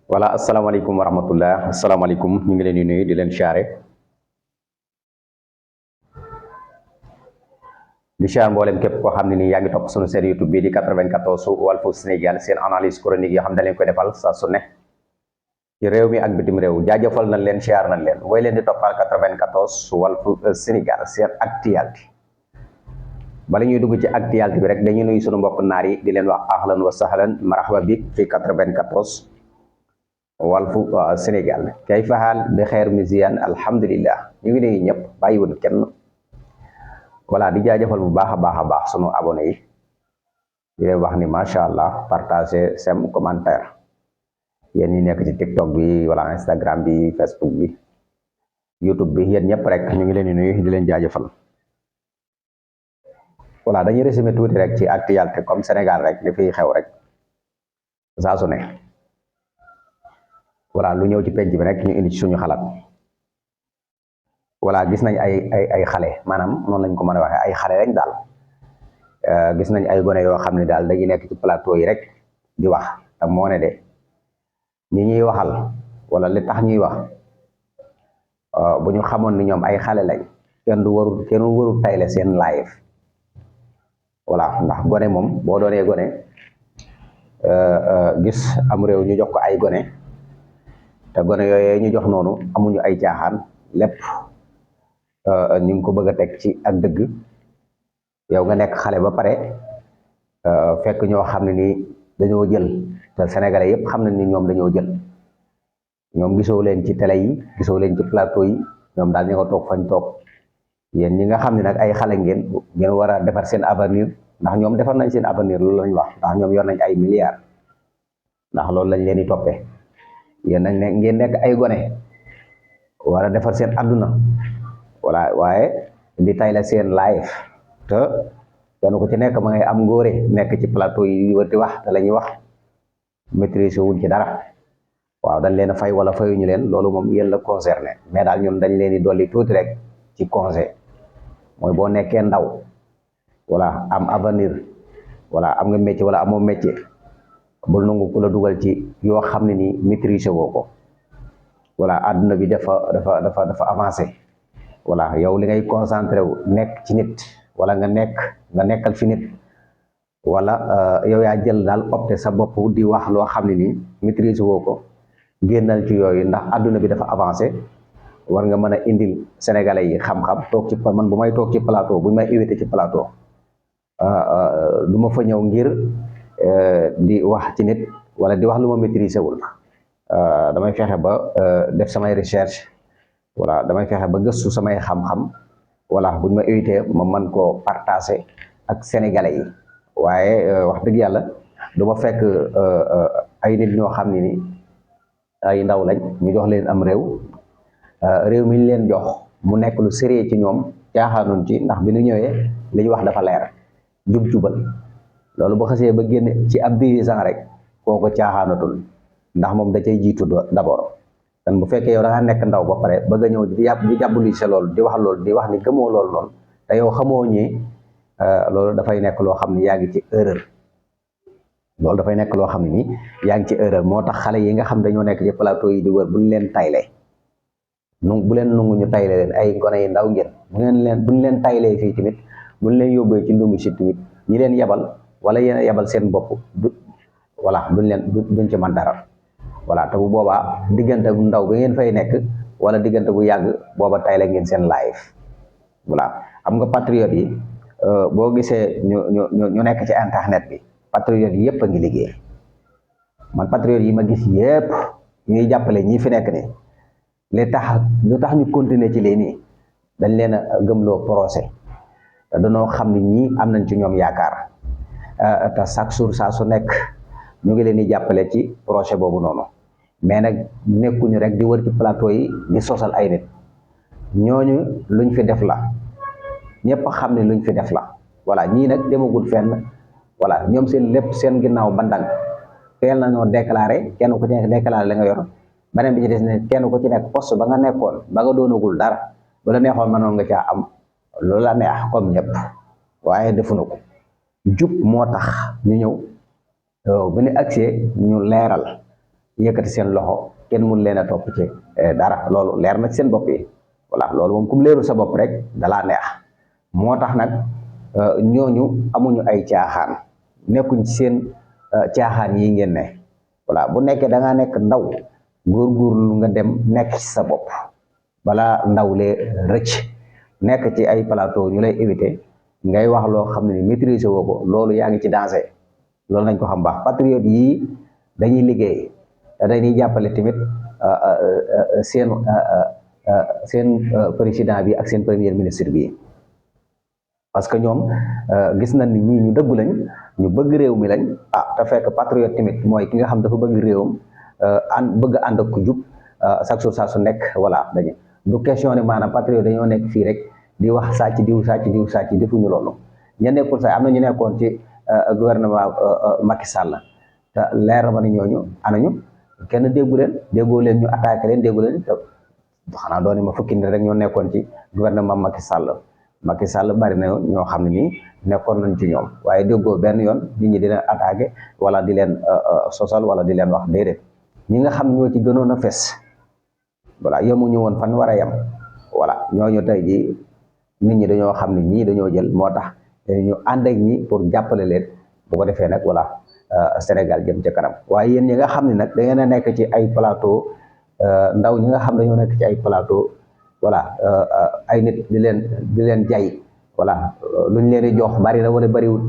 voilà asalaamaaleykum wa rahmatullah asalaamaaleykum ñu ngi leen di nuyu di leen siyaare di siyaar mboolem képp koo xam ne nii yaa ngi topp sunu série YouTube bii di 94 Walfu Sénégal seen analyse chronique yoo xam ne da leen koy defal saa su ne ci réew mi ak bitim réew jaajëfal nañ leen siyaar nañ leen way leen di toppal 94 Walfu Sénégal seen actualité bala ñuy dugg ci actualité bi rek dañuy nuyu sunu mbokk naar yi di leen wax ahlan wa sahlan marhaba bi fi 94 Walfu Sénégal kay faxaal bi xeer misiyan alhamdulillah ñu ngi nuyu ñëpp bàyyiwul kenn voilà di jaajëfal bu baax a baax sunu abonné yi di leen wax ni macha allah partager sem commentaire yéen ñi nekk ci TikTok bi wala Instagram bi Facebook bi YouTube bi yéen ñëpp rek ñu ngi leen di nuyu di leen jaajëfal voilà dañuy résumé tuuti rek ci actualité comme Sénégal rek li fiy xew rek saa su ne voilà lu ñëw ci penc bi rek ñu indi ci suñu xalaat voilà gis nañ ay xale maanaam noonu lañ ko mën a waxee ay xale lañ daal gis nañ ay gone yoo xam ne daal dañuy nekk ci plateau yi rek di wax te moo ne de ñi ñuy waxal wala li tax ñuy wax bu ñu xamoon ni ñoom ay xale lañ kenn warul tayle seen live voilà ndax gone moom boo doonee gone gis am réew ñu jox ko ay gone te gone yooyu ñu jox noonu amuñu ay caaxaan lépp ñu ngi ko bëgg a teg ci ak dëgg yow nga nekk xale ba pare fekk ñoo xam ne nii dañoo jël te sénégalais yëpp xam nañ ni ñoom dañoo jël ñoom gisoo leen ci télé yi gisoo leen ci plateau yi ñoom daal ñu nga toog fañ toog yéen ñi nga xam ne nag ay xale ngeen war a defar seen avenir ndax ñoom defar nañ seen avenir loolu lañ wax ndax ñoom yor nañ ay milliards ndax loolu lañ leen di toppee yéen nag ngeen nekk ay gone war a defar seen adduna voilà waaye di tay la seen live te kenn ku ci nekk ma ngay am ngóore nekk ci plateau yi wër di wax te la ñuy wax maîtriser wuñ ci dara waaw dañ leen a fay wala fayuñu leen loolu moom yéen la concerné mais daal ñun dañ leen di dolli tuuti rek ci conseil mooy boo nekkee ndaw voilà am avenir voilà am nga métier wala amoo métier bul nangu ku la dugal ci yoo xam ne ni maîtriser woo ko voilà adduna bi dafa avancé voilà yow li ngay concentré wu nekk ci nit wala nga nekkal fi nit wala yow yaa jël daal opté sa bopp di wax loo xam ne nii maîtriser woo ko génnal ci yooyu ndax adduna bi dafa avancé war nga mën a indil sénégalais yi xam-xam toog ci man bu may toog ci plateau bu may invité ci plateau du ma fa ñëw ngir di wax ci nit wala di wax lu ma maîtriser wul damay fexe ba def samay recherche voilà damay fexe ba gëstu samay xam-xam voilà buñ ma invité ma mën koo partager ak sénégalais yi waaye wax dëgg yàlla du ma fekk ay nit ñoo xam ne ni ay ndaw lañ ñu jox leen am réew mi ñu leen jox mu nekk lu sérieux ci ñoom caaxaanuñ ci ndax bi ñu ñëwee li ñu wax dafa leer jub-jubal loolu ba xasee ba génn ci ab dirigeant rek kooko caaxaanatul ndax moom da cay jiitu d'abord kon bu fekkee yow da nga nekk ndaw ba pare bëgg a ñëw di jàppuli sa loolu di wax loolu di wax ni gëmoo loolu noonu te yow xamoo ñi loolu dafay nekk loo xam ne yaa ngi ci erreur loolu dafay nekk loo xam ne ni yaa ngi ci erreur moo tax xale yi nga xam dañoo nekk ci plateau yi di wër buñ leen tayle bu leen nungu ñu tayle leen ay gone yi ndaw ngeen buñ leen taylee fii tamit buñ leen yóbbee ci ndumi si tamit ñi leen yebal wala yéen a yebal seen bopp voilà duñ ci mën dara voilà te bu boobaa diggante bu ndaw bi ngeen fay nekk wala diggante bu yàgg booba tayle ngeen seen live voilà xam nga patriote yi boo gisee ñu nekk ci internet bi patriote yi yëpp a ngi liggéey man patriote yi ma gis yëpp ñuy jàppale ñi fi nekk ni lu tax ñu continuer ci lii nii dañ leen a gëmloo procès te dañoo xam ne ñii am nañ ci ñoom yaakaar te chaque jour saa su nekk ñu ngi leen di jàppale ci projet boobu noonu mais nag nekkuñu rek di wër ci plateau yi di sosal ay nit ñooñu luñ fi def la ñëpp xam ne luñ fi def la voilà ñii nag demagul fenn voilà ñoom seen lépp seen ginnaaw bandang teel nañoo déclaré kenn ku ci nekk déclaré la nga yor beneen bi ci des ne kenn ku ci nekk poste ba nga nekkoon ba nga doonagul dara ba la neexoon mënoon nga caa am loolu la neex comme ñëpp waaye defuñu ko jub moo tax ñu ñëw bu ñu agsee ñu leeral yëkkati seen loxo kenn mun leen a topp ci dara loolu leer na ci seen bopp yi voilà loolu moom kum leeru sa bopp rek dalaa neex moo tax nag ñooñu amuñu ay caaxaan nekkuñ ci seen caaxaan yi ngeen ne voilà bu nekkee da ngaa nekk ndaw góorgóorlu nga dem nekk ci sa bopp balaa ndaw lee rëcc nekk ci ay plateau ñu lay éviter ngay wax loo xam ne ni maîtriser woo ko loolu yaa ngi ci danger loolu nañ ko xam baax patriote yii dañuy liggéey dañuy jàppale tamit seen président bi ak seen premier ministre bi parce que ñoom gis nañ ni ñii ñu dëggu lañ ñu bëgg réew mi lañ te fekk patriote tamit mooy ki nga xam dafa bëgg réewam bëgg ànd ak ku jub chaque jour saa su nekk voilà dañu du question ne maanaam patriote dañoo nekk fii rek di wax sàcc diw sàcc defuñu loolu ña nekkul sax am na ñu nekkoon ci gouvernement Macky Sall te leer ma ni ñooñu anañu kenn déggoo leen ñu attaqué leen déggu leen te xanaa dooni ma fukki nit rek ñoo nekkoon ci gouvernement Macky Sall bari na ñoo xam ne nii nekkoon nañ ci ñoom waaye déggoo benn yoon nit ñi di leen attaqué wala di leen sosal wala di leen wax déedéet ñi nga xam ñoo ci gënoon a fes voilà yemuñu woon fan war a yem voilà ñooñu tey ji nit ñi dañoo xam ne ñii dañoo jël moo tax ñu ànd ak ñi pour jàppale leen bu ko defee nag voilà Sénégal jëm ca kanam waaye yéen ñi nga xam ne nag da ngeen a nekk ci ay plateau ndaw ñi nga xam dañoo nekk ci ay plateau voilà ay nit di leen jay voilà luñ leen di jox bari na wala bariwul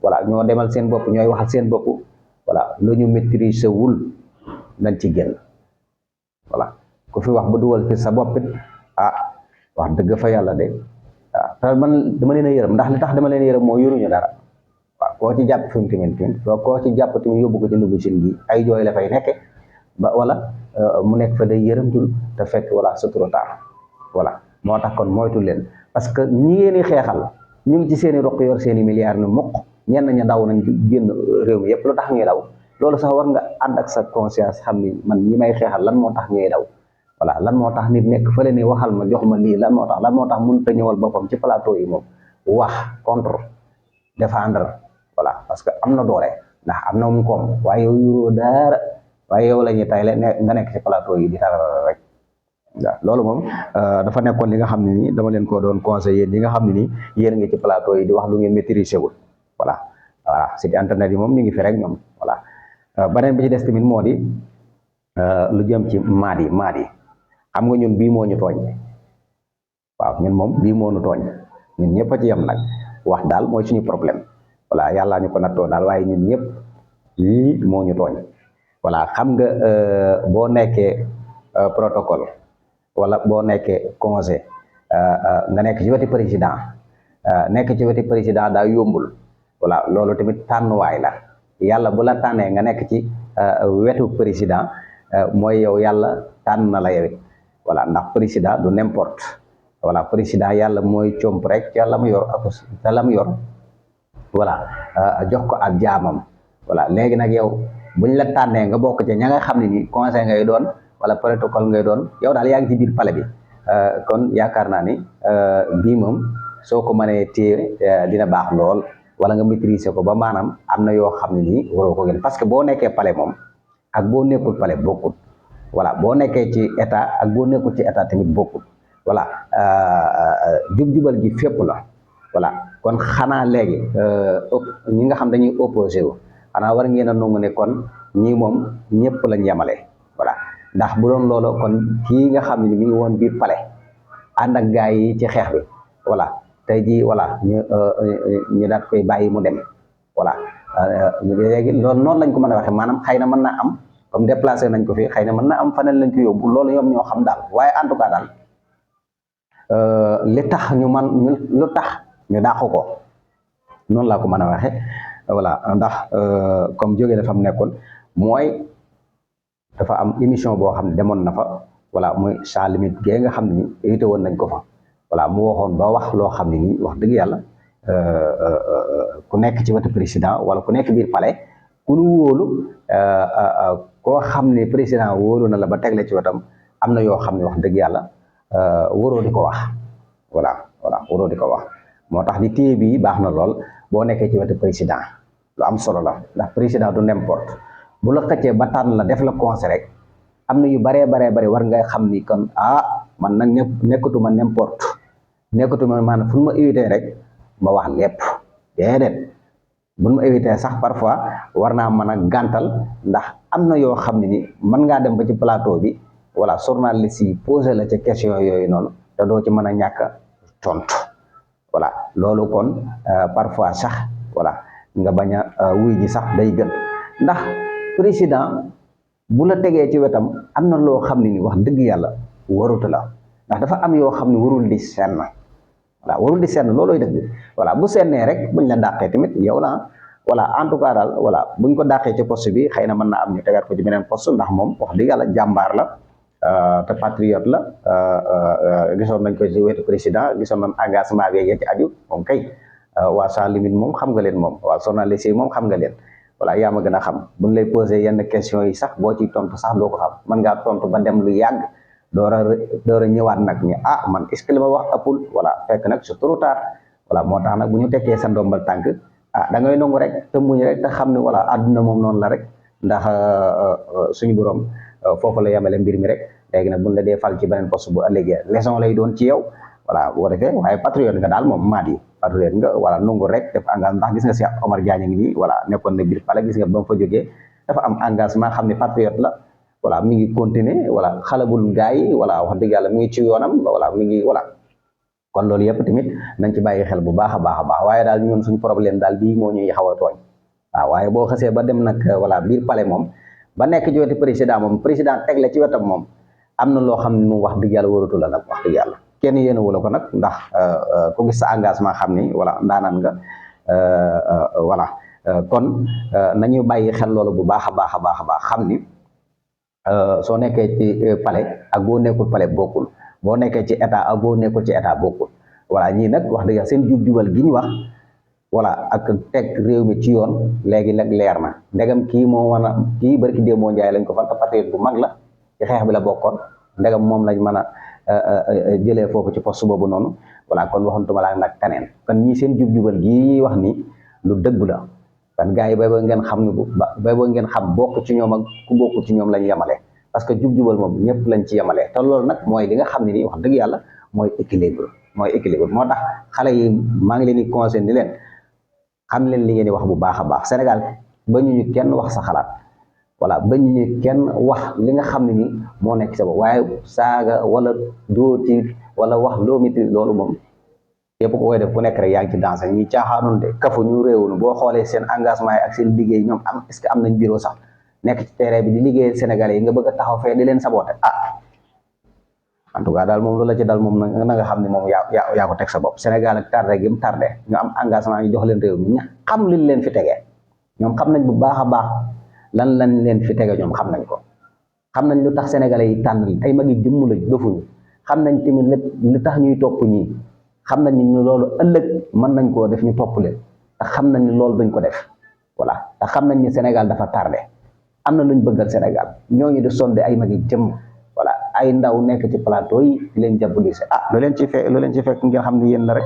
voilà ñoo demal seen bopp ñooy waxal seen bopp voilà lu ñu maîtriser wul nañ ci génn voilà ku fi wax bu duwal fi sa boppit wax dëgg fa yàlla de te man dama leen a yërëm ndax li tax dama leen a yërëm moo yoruñu dara waaw koo ci jàpp fi mu tamit koo ci jàpp tamit yóbbu ko ci ndugg sin gi ay jooy la fay nekke ba wala mu nekk fa day yërëmtul te fekk voilà c'est trop tard voilà moo tax kon moytu leen parce que ñi ngeen di xeexal ñu ngi ci seen i roq yor seen i milliards ni mukk ñenn ña daw nañ génn réew mi yëpp lu tax ñuy daw loolu sax war nga ànd ak sa conscience xam ni man ñi may xeexal lan moo tax ñuy daw voilà lan moo tax nit nekk fële ni waxal ma jox ma lii lan moo tax mënut a ñëwal boppam ci plateau yi moom wax contre défendre voilà parce que am na doole ndax am na mu koom waaye yow yuroo dara waaye yow la ñuy tayle nga nekk ci plateau yi di tarara rek waaw loolu moom dafa nekkoon li nga xam ne nii dama leen ko doon conseiller li nga xam ne nii yéen ngi ci plateau yi di wax lu ngeen maîtriser wul voilà site internet yi moom ñu ngi fi rek ñoom voilà beneen bi ci des tamit moo di lu jëm ci maat yi xam nga ñun bii moo ñu tooñ waaw ñun moom bii moo ñu tooñ ñun ñëpp a ci yem nag wax daal mooy suñu problème voilà yàllaa ñu ko nattoo daal waaye ñun ñëpp lii moo ñu tooñ voilà xam nga boo nekkee protocole wala boo nekkee conseil nga nekk ci wetu président daa yombul voilà loolu tamit tànnuwaay la yàlla bu la tànnee nga nekk ci wetu président mooy yow yàlla tànn na la yowit voilà ndax président du n'importe voilà président yàlla mooy comp rek ca la mu yor ak ca la mu yor voilà jox ko ab jaamam voilà léegi nag yow buñ la tànnee nga bokk ci ña nga xam ne ni conseil ngay doon wala protocole ngay doon yow daal yaa ngi ci biir palais bi kon yaakaar naa ni bii moom soo ko mënee téye dina baax lool wala nga maîtriser ko ba maanaam am na yoo xam ne nii waroo ko gën parce que boo nekkee palais moom ak boo nekkul palais bokkul voilà boo nekkee ci état ak boo nekkul ci état tamit bokkul voilà jub-jubal gi fépp la voilà kon xanaa léegi ñi nga xam dañuy opposé wu xanaa war ngeen a nangu ne kon ñii moom ñëpp lañ yemale voilà ndax bu doon loolu kon kii nga xam ne mi ngi woon biir palais ànd ak gars yi ci xeex bi voilà tey jii voilà ñu daat koy bàyyi mu dem voilà léegi loolu noonu lañ ko mën a waxee maanaam xëy na mën naa am comme déplacé nañ ko fi xëy na mën na am faneen lañ ko yóbbu loolu ñoom ñoo xam daal waaye en tout cas daal li tax lu tax ñu dàq ko noonu laa ko mën a waxee voilà ndax comme jógee dafa am nekkoon mooy dafa am émission boo xam ne demoon na fa voilà muy sans limite gée nga xam ne ni invité woon nañ ko fa voilà mu waxoon ba wax loo xam ne nii wax dëgg yàlla ku nekk ci wetu président wala ku nekk biir palais ku nu wóolu koo xam ne président wóolu na la ba tegle ci wetam am na yoo xam ne wax dëgg yàlla waroo di ko wax voilà waroo di ko wax moo tax di téye bii baax na lool boo nekkee ci wetu président lu am solo la ndax président du n'importe bu la xëccee ba tànn la def la conseil rek am na yu baree war nga xam ni kon man nag nekkatuma n'importe nekkatuma maanaam fu ma éviter rek ma wax lépp déedéet bu ma éviter sax parfois war naa mën a gàntal ndax am na yoo xam ne ni mën ngaa dem ba ci plateau bi voilà journaliste yi posé la ca question yooyu noonu te doo ci mën a ñàkk tontu voilà loolu kon parfois sax voilà nga bañ a wuy ji sax day gën ndax président bu la tegee ci wetam am na loo xam ne ni wax dëgg yàlla warutu la ndax dafa am yoo xam ne warul di senn voilà warul di senn loolooy dëgg voilà bu sennee rek buñ la dàqee tamit yow la voilà en tout cas daal voilà buñ ko dàqee ci poste bi xëy na mën naa am ñu tegaat ko ci beneen poste ndax moom wax dëgg yàlla jàmbaar la te patriote la gisoon nañ ko ci wetu président gisoon nañ engagement bi yéen ci aju moom kay waa sans limite moom xam nga leen moom waa journaliste yi moom xam nga leen voilà yaa ma gën a xam buñ lay posé yenn question yi sax boo ci tontu sax doo ko xam mën ngaa tontu ba dem lu yàgg door a ñëwaat nag ni man est-ce que li ma wax ëppul voilà fekk nag c'est trop tard voilà moo tax nag bu ñu tekkee sa ndombal tànk da ngay nangu rek te muñ rek te xam ne voilà àdduna moom noonu la rek ndax suñu borom foofu la yemale mbir mi rek léegi nag buñ la dee fal ci beneen poste bu ëllëgee leçon lay doon ci yow voilà boo defee waaye patriote nga daal moom maat yi patriote nga voilà nangu rek def engagement ndax gis nga Cheikh Omar Diagne ngi nii voilà nekkoon na biir pale gis nga ba mu fa jógee dafa am engagement xam ne patriote la voilà mi ngi continuer voilà xalabul gaay yi voilà wax dëgg yàlla mi ngi ci yoonam voilà mi ngi voilà kon loolu yëpp tamit nañ ci bàyyi xel bu baax a baax waaye daal ñun suñu problème daal bii moo ñuy xaw a tooñ waaw waaye boo xasee ba dem nag voilà biir palais moom ba nekk ci wetu président teg la ci wetam moom am na loo xam ne moom wax dëgg yàlla waratu la nag wax dëgg yàlla kenn yéene wala ko nag ndax ku gis sa engagement xam ni voilà ndaanaan nga voilà kon nañu bàyyi xel loolu bu baax a baax xam ni soo nekkee ci palais ak boo nekkul palais bokkul boo nekkee ci état ak boo nekkul ci état bokkul voilà ñii nag wax dëgg seen jub-jubal gi ñu wax voilà ak teg réew mi ci yoon léegi nag leer na ndegam kii moo wan a kii barki dee moo njaay lañ ko fan patriote bu mag la ci xeex bi la bokkoon ndegam moom lañ mën a jëlee foofu ci poste boobu noonu voilà kon waxantuma laa nag keneen kon ñii seen jub-jubal gi wax ni lu dëgg la kon gars yi bay ba ngeen xam ne bay ba ngeen xam bokk ci ñoom ak ku bokk ci ñoom lañ yemale parce que jub-jubal moom ñëpp lañ ci yemale te loolu nag mooy li nga xam ne nii wax dëgg yàlla mooy équilibre moo tax xale yi maa ngi leen di conseillé ni leen xam leen li ngeen di wax bu baax a baax Sénégal ba ñu kenn wax sa xalaat voilà ba ñu kenn wax li nga xam ne ni moo nekk sa bopp waaye saaga wala dooti wala wax loo miti loolu moom yëpp ko koy def ku nekk rek yaa ngi ci dansé ñi caaxaanoon de kafu ñu réewunu boo xoolee seen engagement yi ak seen liggéey ñoom est-ce que am nañ bureau sax nekk ci terrain bi di liggéey Sénégalais yi nga bëgg a taxaw fee di leen saboté en tout cas daal moom loolu la ci dal moom na nga xam ne moom yaa ko teg sa bopp Sénégal ak tardé gi mu tardé ñu am engagement ñu jox leen réew mi ña xam liñ leen fi tegee ñoom xam nañ bu baax a baax lan lañ leen fi tege ñoom xam nañ ko xam nañ lu tax sénégalais yi tànn ay mag yi jëmm la dofuñu xam nañ tamit li tax ñuy topp ñii xam nañ ni loolu ëllëg mën nañ koo def ñu topp leen te xam nañ ni loolu duñ ko def voilà te xam nañ ni Sénégal dafa tardé am na luñ bëggal Sénégal ñooñu di sonde ay mag yi jëmm voilà ay ndaw nekk ci plateau yi leen jàppalise lu leen ci fekk ngeen xam ne yéen la rek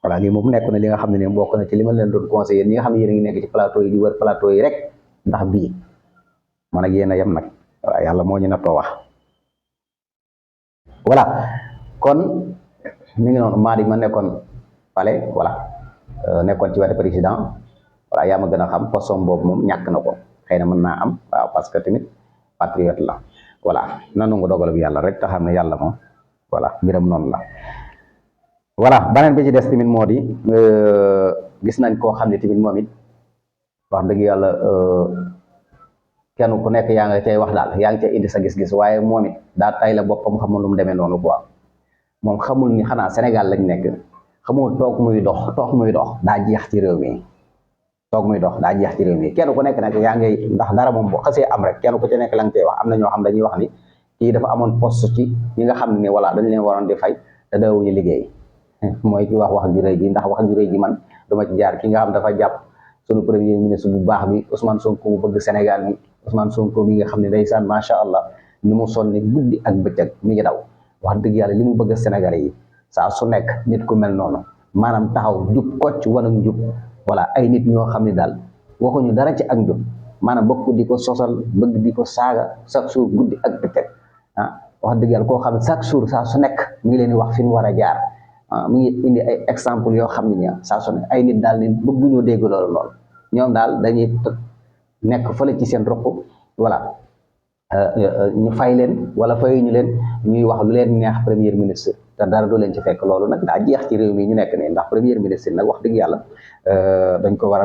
voilà lii moom nekk na li nga xam ne bokk na ci li ma leen doon conseillé ñi nga xam ne yéen a ngi nekk ci plateau yi di wër plateau yi rek ndax bii man ak yéen a yem nag voilà yàlla moo ñu nattoo wax voilà kon mi ngi noonu Madi ma nekkoon pale voilà nekkoon ci wetu président voilà yaa ma gën a xam poste boobu moom ñàkk na ko xëy na mën naa am waaw parce que tamit patriote la voilà nanu nga dogal bi yàlla rek te xam ne yàlla moom voilà mbiram noonu la voilà beneen bi ci des tamit moo di gis nañ koo xam ne tamit moom it wax dëgg yàlla kenn ku nekk yaa nga cay wax daal yaa ngi cay indi sa gis-gis waaye moom it daa tay la boppam xamul lu mu demee noonu quoi moom xamul ni xanaa Sénégal lañ nekk xamul toog muy dox daa jeex ci réew mi kenn ku nekk nag yaa ngi ndax dara moom bu xasee am rek kenn ku ci nekk la nga cay wax am na ñoo xam dañuy wax ni kii dafa amoon poste ci ñi nga xam ne voilà dañ leen waroon di fay te daawuñu liggéey mooy ki wax ju rëy ji ndax wax ju rëy ji man duma ci jaar ki nga xam dafa jàpp sunu premier ministre bu baax bi Ousmane Sonko bu bëgg Sénégal bi Ousmane Sonko mi nga xam ne ndeysaan macha allah ni mu sonni guddi ak bëccëg mi ngi daw wax dëgg yàlla li mu bëgg Sénégalais yi saa su nekk nit ku mel noonu maanaam taxaw jub kocc wan ak njub voilà ay nit ñoo xam ne daal waxuñu dara ci ak njub maanaam bokk di ko sosal bëgg di ko saaga chaque jour guddi ak bëccëg wax dëgg yàlla koo xam ne chaque jour saa su nekk mu ngi leen di wax fi mu war a jaar mu ngi indi ay exemple yoo xam ne ni saa su nekk ay nit daal ne bëgguñoo dégg lool ñoom daal dañuy nekk fële ci seen roq voilà ñu fay leen wala fayu ñu leen ñuy wax lu leen neex premier ministre te dara du leen ci fekk loolu nag daa jeex ci réew mi ñu nekk nii ndax premier ministre nag wax dëgg yàlla dañ ko war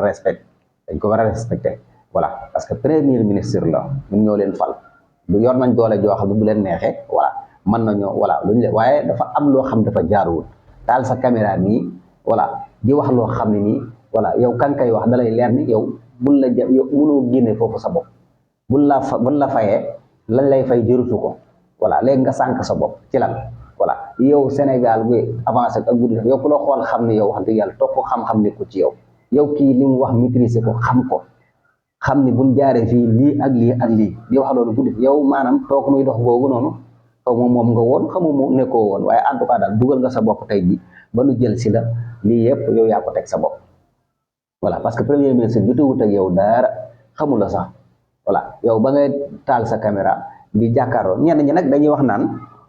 a respecté voilà parce que premier ministre la ñun ñoo leen fal bu yor nañ doole joo xam ne bu leen neexee voilà mën nañoo voilà luñu leen waaye dafa am loo xam dafa jaaruwul taal sa caméra nii voilà di wax loo xam ne nii voilà yow kan kay wax dalay leer ni yow bul la yow mënoo génne foofu sa bopp buñ la fayee lañ lay fay jërutu ko voilà léegi nga sànq sa bopp ci lan voilà yow Sénégal bu avancé ak guddi yow ku la xool xam ne yow wax dëgg yàlla topp xam-xam ne ko ci yow kii li mu wax maîtriser ko xam ni buñ jaaree fii lii ak lii di wax loolu guddi yow maanaam toog muy dox googu noonu xaw ma moom nga woon xamu mu nekkoo woon waaye en tout cas daal dugal nga sa bopp tey ji ba nu jël si la lii yëpp yow yaa ko teg sa bopp voilà parce que premier ministre jotewut ak yow dara xamul la sax voilà yow ba ngay taal sa caméra di jàkkaarloo ñenn ñi nag dañuy wax naan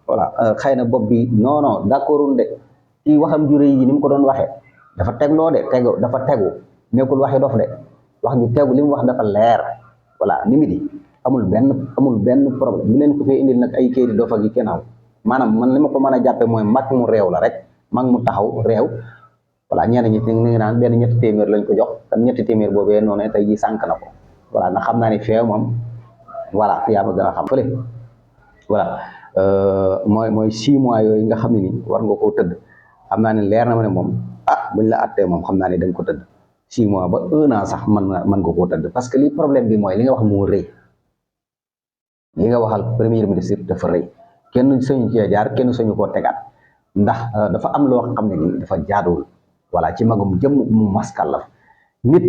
voilà xëy na bopp bi non d'accordul de kii waxam jure yi ni mu ko doon waxee dafa tegloo de dafa tegu nekkul waxi dof de wax ju tegu li mu wax dafa leer voilà ni mi di amul benn problème bu leen ko fee indil nag ay kayit dof ak yi kenaaw maanaam man li ma ko mën a jàppe mooy mag mu réew la rek mag mu taxaw réew voilà ñenn ñi ñu ngi naan benn ñetti téeméer lañ ko jox kan ñetti téeméer boobee noonu tey ji sànq na ko voilà ndax xam naa ni fee moom voilà yaa ma gën a xam fële voilà mooy 6 mois yooyu nga xam ne ni war nga koo tëdd xam naa ne leer na ma ne moom buñ la attee moom xam naa ne da nga ko tëdd 6 mois ba 1 an sax mën nga koo tëdd parce que li problème bi mooy li nga wax moo rëy li nga waxal premier ministre dafa rëy kenn sañu cee jaar kenn sañu koo tegaat ndax dafa am loo xam ne ni dafa jaaduwul voilà ci magum jëm mu maskal la nit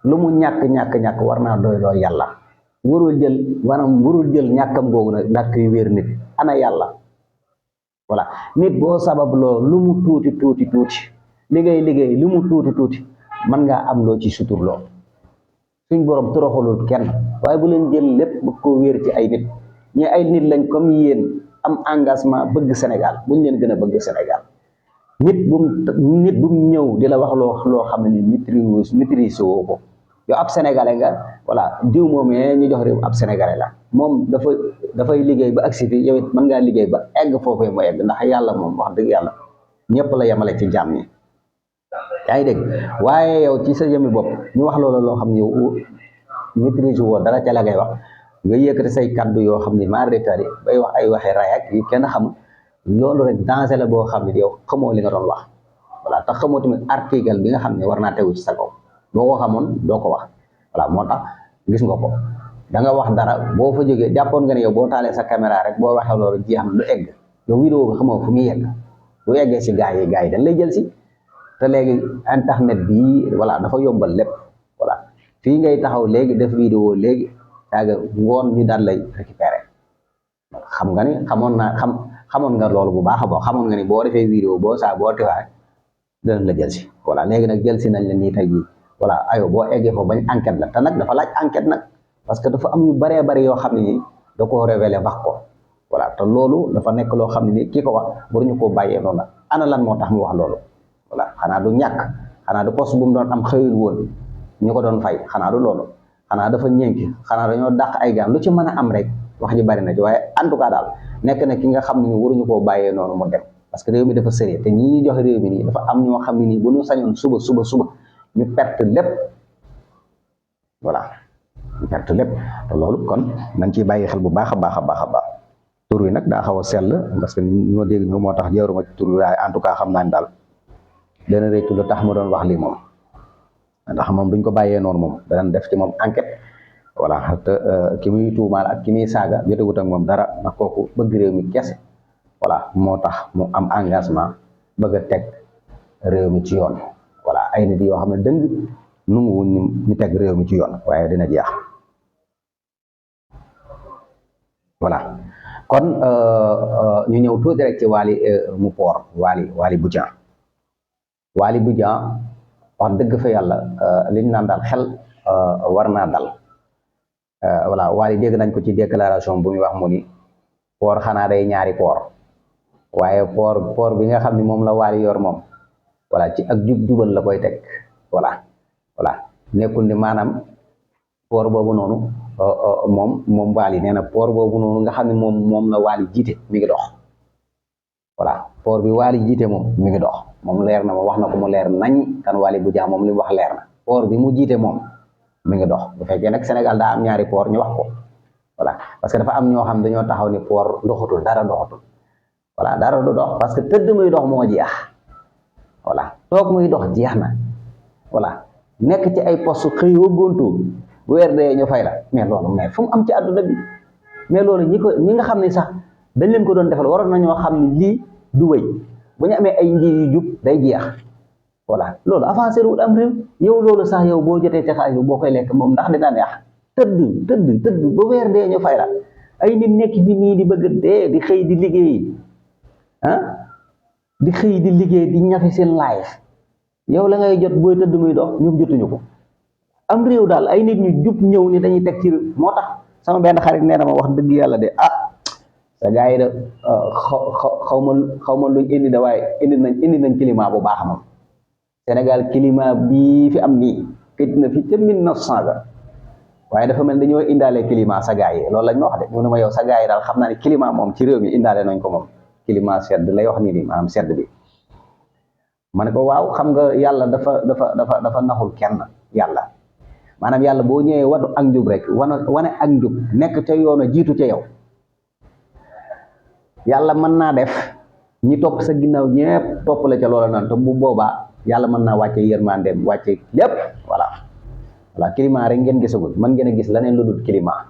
lu mu ñàkk war naa doy loo yàlla warul jël ñàkkam googu nag daal koy wéer nit ana yàlla voilà nit boo sabab loo lu mu tuuti liggéey lu mu tuuti mën ngaa am loo ci suturloo suñ borom toroxalul kenn waaye bu leen jël lépp bëgg koo wéer ci ay nit ñi ay nit lañ comme yéen am engagement bëgg Sénégal buñ leen gën a bëgg Sénégal nit bu mu ñëw di la wax loo xam ne ni maîtrise woo ko yow ab sénégalais nga voilà diw moom ñu jox réew ab sénégalais la moom dafay liggéey ba agsi fi yow it mën ngaa liggéey ba egg foofu mu egg ndax yàlla moom wax dëgg yàlla ñëpp la yemale ci jàmm ñi yaa ngi dégg waaye yow ci sa jëmmi bopp ñu wax loolu loo xam ne yow maîtrise woo dara ca la ngay wax nga yëkkati say kaddu yoo xam ne maa retari bay wax ay waxee ray ak yi kenn xamul loolu rek danger la boo xam ne yow xamoo li nga doon wax voilà tax xamoo tamit article bi nga xam ne war naa tegu ci sa kaw boo ko xamoon doo ko wax voilà moo tax gis nga ko da nga wax dara boo fa jógee jàppoon nga ne yow boo taalee sa caméra rek boo waxee loolu jeex na lu egg yow vidéo bi xamoo fu muy yegg bu eggee si gars yi dañ lay jël si te léegi internet bi voilà dafa yombal lépp voilà fii ngay taxaw léegi def vidéo léegi yaaga ngoon ñu daal lay récupérer xam nga ni xamoon nga loolu bu baax a baax xamoon nga ni boo defee vidéo boo teewaay danañ la jël si voilà léegi nag jël si nañ la nii tey jii voilà ayo boo eggee foofu bañ enquête la te nag dafa laaj enquête nag parce que dafa am yu baree bari yoo xam ne nii da koo révélé wax ko voilà te loolu dafa nekk loo xam ne nii kii ko wax waruñu koo bàyyee noonu la ana lan moo tax mu wax loolu voilà xanaa du ñàkk xanaa du poste bu mu doon am xëyul woon ñu ko doon fay xanaa du loolu xanaa dafa ñënki xanaa dañoo dàq ay gaan lu ci mën a am rek wax ji bari na ci waaye en tout cas daal nekk na ki nga xam ne ni waruñu koo bàyyee noonu mu dem parce que réew mi dafa sérieux te ñii ñu joxe réew mi nii dafa am ñoo xam ne nii bu ñu sañoon suba ñu perte lépp voilà ñu perte lépp te loolu kon nañ ciy bàyyi xel bu baax a baax tur wi nag daa xaw a sell parce que ñoo dégg ñoo moo tax jeeruma ci tur wi waaye en tout cas xam naa ne daal dana réccu lu tax ma doon wax lii moom ndax moom duñ ko bàyyee noonu moom danañ def ci moom enquête voilà te ki muy tuumaal ak ki muy saaga jotewut ak moom dara ndax kooku bëgg réew mi kese voilà moo tax mu am engagement bëgg a teg réew mi ci yoon voilà ay nit yoo xam ne dëng nungu wuñ ñu teg réew mi ci yoon waaye dina jeex voilà kon ñu ñëw tuuti rek ci Waly mu poor Waly Bodian wax dëgg fa yàlla liñ naan daal xel war naa dal voilà Wally dégg nañ ko ci déclaration bu muy wax mu ni koor xanaa day ñaari koor waaye koor bi nga xam ne moom la Wally yor moom voilà ci ak jubal la koy teg voilà nekkul ni maanaam koor boobu noonu moom Wally nee na koor boobu noonu nga xam ne moom la Wally jiite mi ngi dox voilà koor bi Wally jiite moom mi ngi dox moom leer na ma wax na ko mu leer nañ kan Wally bu jaax moom li mu wax leer na koor bi mu jiite moom mi ngi dox bu fekkee nag Sénégal daa am ñaari koor ñu wax ko voilà parce que dafa am ñoo xam dañoo taxaw ni koor doxatul dara doxatul voilà dara du dox parce que tëdd muy dox moo jeex voilà toog muy dox jeex na voilà nekk ci ay poste xëy gontu bu weer dee ñu fay la mais loolu mais fu mu am ci àdduna bi mais loolu ñi nga xam ne sax dañ leen ko doon defal waroon nañoo xam ne lii du wëy bu ñu amee ay njiit yu jub day jeex voilà loolu avancé wul am réew yow loolu sax yow boo jotee ci xaalis boo koy lekk moom ndax dina neex tëdd ba weer dee ñu fay la ay nit nekk bi nii di bëgg dee di xëy di liggéey di xëy di liggéey di ñafe seen life yow la ngay jot booy tëdd muy dox ñoom jotuñu ko am réew daal ay nit ñu jub ñëw ni dañuy teg ci moo tax sama benn xarit nee na ma wax dëgg yàlla de sa gars yi de xaw ma luñ indi da waaye indi nañ climat bu baax moom Sénégal climat bii fi am nii këj na fi ca 1900 ga waaye dafa mel dañoo indaale climat sa gars yi loolu lañ ma wax de mu ne ma yow sa gars yi daal xam naa ne climat moom ci réew mi indaale nañ ko moom climat sedd lay wax nii nii maanaam sedd bi ma ne ko waaw xam nga yàlla dafa naxul kenn yàlla maanaam yàlla boo ñëwee wadu ak njub rek wane ak njub nekk ca yoon a jiitu ca yow yàlla mën naa def ñi topp sa ginnaaw ñëpp topp la ca loola noonu te bu boobaa yàlla mën naa wàcce yërmandeem wàcce lépp voilà climat rek ngeen gisagul mën ngeen a gis leneen lu dul climat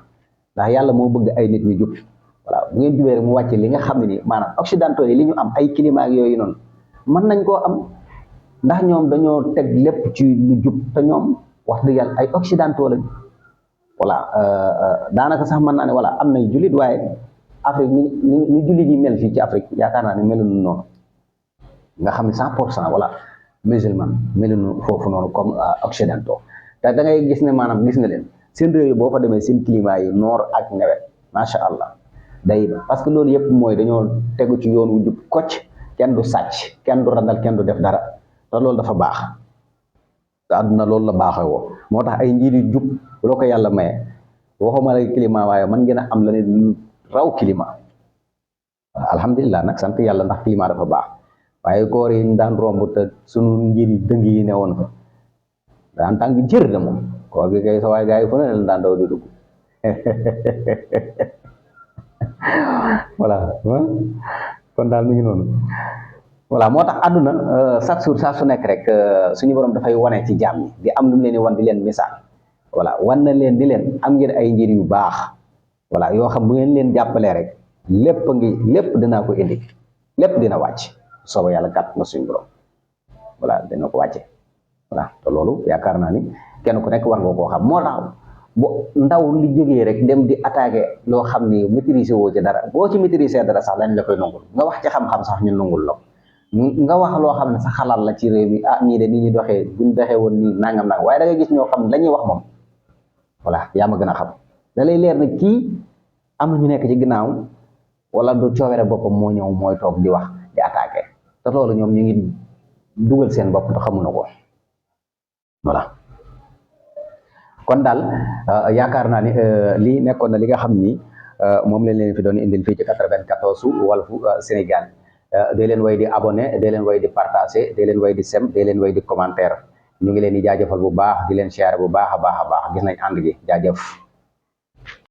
ndax yàlla moo bëgg ay nit ñu jub voilà bu ngeen jubee rek mu wàcce li nga xam ne ni maanaam occidentaux yi li ñu am ay climat ak yooyu noonu mën nañ koo am ndax ñoom dañoo teg lépp ci lu jub te ñoom wax dëgg yàlla ay occidentaux lañ voilà daanaka sax mën naa ne voilà am nay jullit waaye Afrique ni jullit yi mel fii ci Afrique yaakaar naa ne meluñu noonu nga xam ne 100% voilà musulman meluñu foofu noonu comme occidentaux te da ngay gis ne maanaam gis nga leen seen réew yi boo fa demee seen climat yi noor ak nawet macha allah day parce que loolu yëpp mooy dañoo tegu ci yoon wu jub kocc kenn du sàcc kenn du randal kenn du def dara te loolu dafa baax te àdduna loolu la baaxewoo moo tax ay njiit yu jub bu la ko yàlla maye waxuma la climat waaye mën ngeen a am leneen raw climat alhamdulilah nag sant yàlla ndax climat dafa baax waaye koor yi ñu daan romb te sunu njiit yi dëng yi ne woon fa daan tàng jër de moom koor gi kay sa waay gars yi fu ne leen daan daw di dugg voilà kon daal mi ngi noonu voilà moo tax àdduna chaque jour saa su nekk rek suñu borom dafay wane ci jaam ñi di am lu mu leen di wan di leen misaal voilà wan na leen di leen am ngeen ay njëriñ yu baax voilà yoo xam bu ngeen leen jàppalee rek lépp dinaa ko indi lépp dina wàcc sooba yàlla gàtt na suñu borom voilà dina ko wàcce voilà te loolu yaakaar naa ni kenn ku nekk war nga koo xam moo tax bu ndaw li jógee rek dem di attaqué loo xam ni maîtriser woo ci dara boo ci maîtriser dara sax dañ la koy nangul nga wax ci xam-xam sax ñu nangul la nga wax loo xam ne sa xalaat la ci réew mi ñii de ni ñu doxee buñ doxee woon nii nangam nag waaye da ngay gis ñoo xam ne la ñuy wax moom voilà yaa ma gën a xam da lay leer ne kii am na ñu nekk ci ginnaaw wala du coobere boppam moo ñëw mooy toog di wax di attaqué te loolu ñoom ñu ngi dugal seen bopp te xamuñu ko voilà kon daal yaakaar naa ni lii nekkoon na li nga xam ni moom lañ leen fi doon indil fii ci 94 Walfu Sénégal dee leen way di abonné dee leen way di partagé dee leen way di sem dee leen way di commentaire ñu ngi leen di jaajëfal bu baax di leen share bu baax a baax gis nañ ànd gi jaajëf